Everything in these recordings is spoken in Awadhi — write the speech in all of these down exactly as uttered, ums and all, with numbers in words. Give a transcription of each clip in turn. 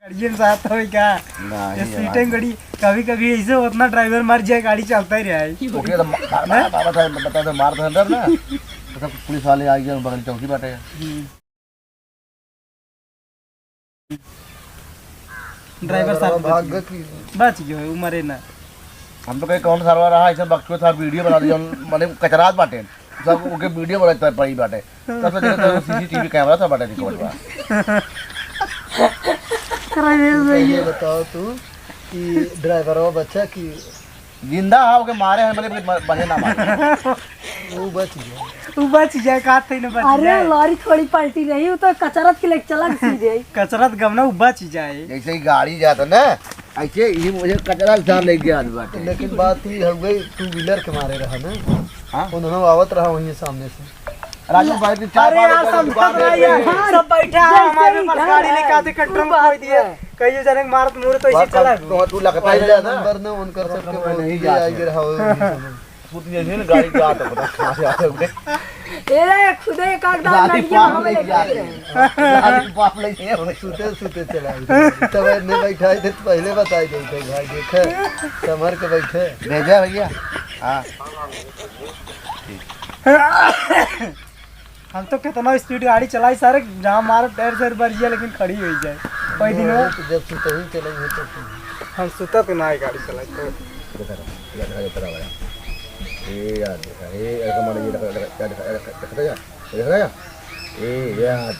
गाड़ियन से आता होई का? नहीं ये यार। सीटें गड़ी, कभी कभी ऐसे होत ना, ड्राइवर मर जाए, गाड़ी चलता ही रहा है। ओके, तो मा-, मा-, मा-, मा-, बता, बता दे, मार दे अंदर ना। तो सब पुलिस वाले आ गए, बगल चौकी बाटे। हम्म। ड्राइवर साहब ड्राइवर भाग बच गए। गए कि बच गए, उ मरे ना। हम तो कहीं कौन सारवा रहा, ऐसे बकचोद था, वीडियो बना दिया, माने कचरात बाटे। सब ओके वीडियो बनाता पड़ी बाटे। तब से देखो तो सीसीटीवी कैमरा सब बाटे रिकॉर्ड बा। अरे ये ये बताओ तू कि ड्राइवरवा बच्चा कि जिंदा हा, ओके मारे हैं, भले म-, बने ना मारे। वो बच गया। उ बच जाए, का थे न बच अरे जाए। लॉरी थोड़ी पलटी रही, वो तो कचरत के लेके चला सीधे। कचरत गमना उ बच जाए। जैसे ही गाड़ी जाता ना, ऐसे ही मुझे कचरा उठा ले गया आज बाटे। लेकिन बात ही हवे, टू व्हीलर के मारे रहा ना। हाँ? उन्होंने आवत रहा वहीं सामने से। राजू भाई की चार अरे बार यार, उधर सब दुकान सब है। रहा है, सब बैठा है, जैसे हमारे ही ऊपर घर गाड़ी है, लेके आते, कंट्रोल वो खोल दिया। बात है। कहिए जाने के मारत मुहूर्त तो इसी बात चला। तो तू लगता ही पहले ज्यादा। नंबर ने उनकर सबके नहीं मौजूद जाते। आई गिर हवे वहीं सामने। खुद ये नहीं गाड़ी के आते पता कहाँ से आते हुए। ए, खुदे एक आध दान गाड़ी लड़के बाप हमें ले लेके जाते। गाड़ी बाप ले गए होंगे। सुते सुते चला गया। तब ने बैठा है, तो पहले बताई दे तो भाई, देखे, संभर के बैठे। भेजा भैया। हाँ। हम तो कितना स्पीड गाड़ी चलाई सारे, जहाँ मारो टायर सारे बर गया, लेकिन खड़ी हो जाए। कोई दिन वो तो जब सुते ही चलेंगे तो हम सुता तो ना है गाड़ी चलाई तो। देखा था, देखा था, देखा था। ए यार, देखा, ए, ऐसा मार, ये देखा, देखा, क्या देखा, देखा, देखा था क्या? देखा था क्या? ए यार।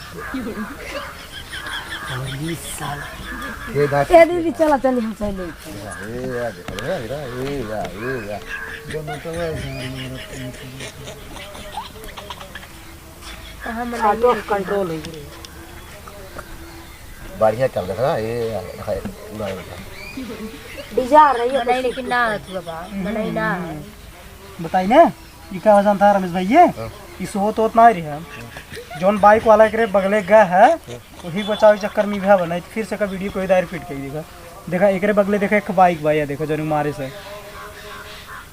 अरे साला। ये बात ए दीदी, चला, चली, हम चले। ए यार, देखा था, देखा, ए यार, ए यार। दोनों तो वैसे ही। कहाँ मनाई आउट ऑफ कंट्रोल है ये। बढ़िया चल रहा है, ये, ये, पूरा, पूरा। डीजे आ रही है मनाई, कुछ। लेकिन ना है तू बाबा, मनाई ना है। बताई ना, ये का वजन था रमेश भैया? हाँ। ये सोत होत ना रही है। जौन बाइक वाला एकरे बगले गए है, हाँ। वही बचाव चक्कर में भी है, नहीं तो फिर से का वीडियो कोई दायर फिट कर देगा। देखा, एकरे बगले देखा, एक बाइक बा, या देखा, जौन मारे से,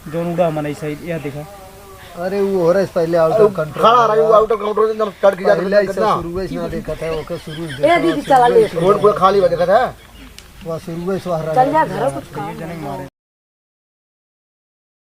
जौन उड़ा मनई सही, या देखा। अरे, वो हो रहा है, पहले आउट ऑफ कंट्रोल खड़ा रहा, वो आउट ऑफ कंट्रोल एकदम चढ़ के जाता पहले है, ऐसे कितना? शुरू में ना देखा था, ओके, शुरू में ए, देखा, दीदी, शुरू चला में ले। शुरू रोड पूरा खाली बा, देखा था? वह शुरू में सो हरा चल जा, रहा घर है। कुछ काम ये जने है। मारे।